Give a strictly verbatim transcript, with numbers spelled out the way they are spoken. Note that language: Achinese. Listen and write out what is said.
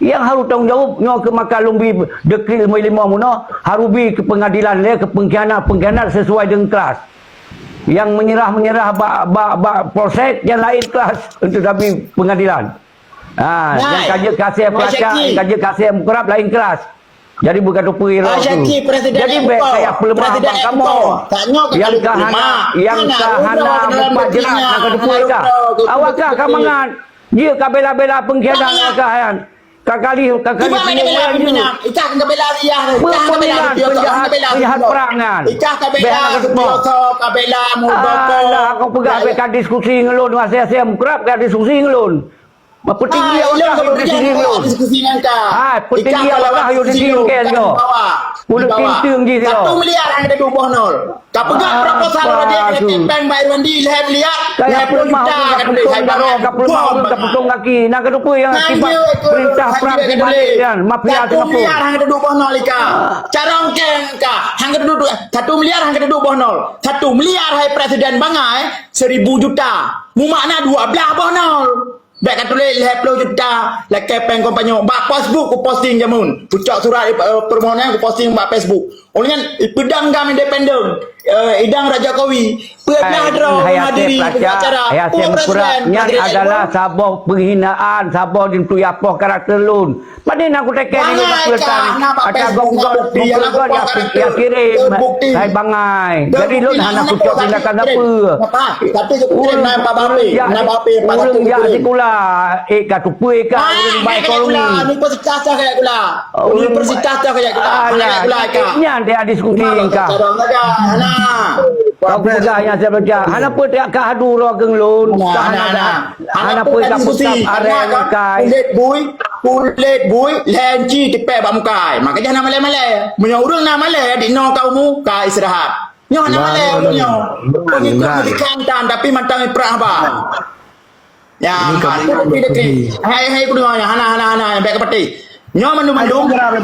Nyang harus tanggung jawab nyoe keu maka lôn bi dekrit lima lima bunoe, harus bi keu pengadilan lé keu pengkhianat-pengkhianat sesuai dengan kelas. Nyang menyerah-menyerah bak, bak, bak polsek, nyan laén kelas untuk tabi pengadilan. Ha, nyang ka jeuet keu asèe pelacak, nyang ka jeuet keu asèe mukrab laén kelas. Jadi bukan tupeue irong tu. Jadi bèk payah peuleumah bang kamoe. Nyang ka hana, nyang ka hana meupat jeurat nyang ka tupeue ka. Awak kah ka mangat. Jeuet ka bela-bela pengkhianat awak kah nyan. Ka kali, ka kali. Iban bela pimpinan. Ikah ka bela ayah. Ikah ka bela pimpinan. Penjahat, penjahat perang nyan. Ikah ka bela Sutioso, ka bela Muldoko. Alah, aku peugah bèk ka diskusi ngon lôn, asèe-asèe mukrab ka diskusi ngon lôn. Penting dia awak ka diskusi ngon lôn. Ha, penting dia awak ka diskusi ngon lôn. Ulôn tinteung jih tu. Satu miliar hana teuduek boh nol. Ka peugah proposal raja keu pèng Mbak Irwandi lhèe miliar, lhèe ploh juta ka tuléh hai bangai. Ka peuleumah ureueng, ka putong kaki. Nah, ka tupeue nyang akibat perintah prang pribadi nyan, mafia Singapura. Satu miliar hana teuduek boh nol ikah. Carông kèe ikah, hana teuduek, satu miliar hana teuduek boh nol. Satu miliar hai presiden bangai, seribu juta. Mumakna dua blah boh nol. Bèk ka tuléh lhèe ploh juta lakèe pèng kompanyong. Bak Facebook kuposting jameun. Kucok surat, eh, permohonan kuposting bak Facebook. Ulôn nyan ipeudong GAM independen. Eh, idong Raja Kowi. Peue blah droe menghadiri acara. Hai asèe mukrab, nyan adalah saboh penghinaan, saboh jeuet tuyak poh karakter lôn. Pane na kutekèe nyoe bak peue tan. Ata gong-gong, bukti nyang na kupoh karakter. Terbukti. Hai bangai. Jadi lôn hana kucok tindakan sapeue. Tapi ureueng jak, ureueng jak sikula, eh, ka tupeue ka, ureueng bai koloni. Universitas ka jak sikula. Universitas ka jak sikula. Alah, nyan dia diskusi ka. Kau peugah nyang saya baca. Hana peue tak ka hadu roh keu lôn. Hana, hana. Hana peue ka diskusi. Arèng kai. Kulét bui, kulét bui, lhèe inci tipèk bak muka ai. Makajih hana malèe-malèe. Meunyoe ureueng na malèe, di noe ka umu, ka istirahat. Nyoe hana malèe ureueng nyoe. Pengikut Imran. Pengikut di kandang, tapi mantong iprah ba. Ya, ini kami. Hai, hai, kudeungoe nyoe. Hana, hana, hana. Bèk ka pati. Nyoe mandum-mandum. Hai,